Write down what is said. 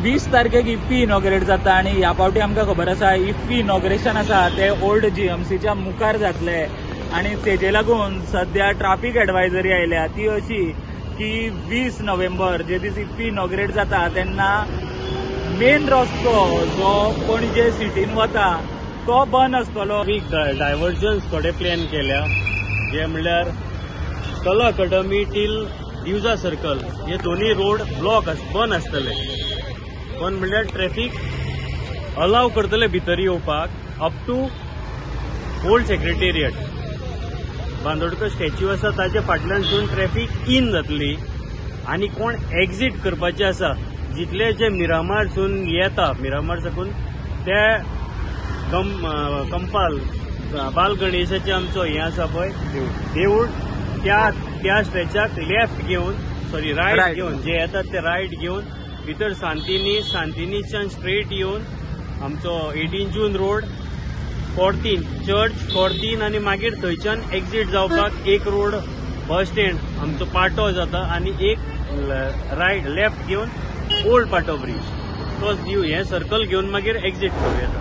20 तारखेक IFFI inaugurate जाता आनी ह्या फावटी आमकां खबर आसा इफ्फी इनॉग्रेशन आसा ते ओल्ड जीएमसीच्या मुखार जातले आनी तेजे लागून सद्या ट्राफीक एडवायजरी आयल्या ती अशी की 20 नोव्हेंबर जे दीस इफ्फी इनॉग्रेट जाता तेन्ना मेन रस्तो जो पणजे सिटीन वता तो बंद आसतलो. डायवर्जन्स थोडे प्लॅन केल्या, जे म्हणल्यार कला अकादमी टील दिवजा सर्कल हे दोन्ही रोड ब्लॉक बंद आसतले. बंद म्हणल्यार ट्रॅफिक अलाव करतले भितर येवपाक up to old secretariat. Bandodkar statue आसा ताच्या फाटल्यानसून ट्रॅफिक इन जातली आनी कोण एक्झीट करपाचे आसा जितले जे मिरामारसून येता, मिरामार साकून ते कंपाल बाल गणेशाचे आमचो हें आसा पळय देवूळ, त्या त्या स्ट्रेचाक लेफ्ट घेवन, सॉरी रायट घेवन जे येतात ते रायट घेवन भितर सांतिनी, सांतिनीच्यान स्ट्रेट येवन आमचो 18 जून रोड, कॉर्तीन चर्च, कॉर्तीन आनी मागीर थंयच्यान एक्झीट जावपाक एक रोड बस स्टँड आमचो पाटो जाता आनी एक रायट लेफ्ट घेवन ओल्ड पाटो ब्रीज, तो हें सर्कल घेवन मागीर एक्झीट करूं येता.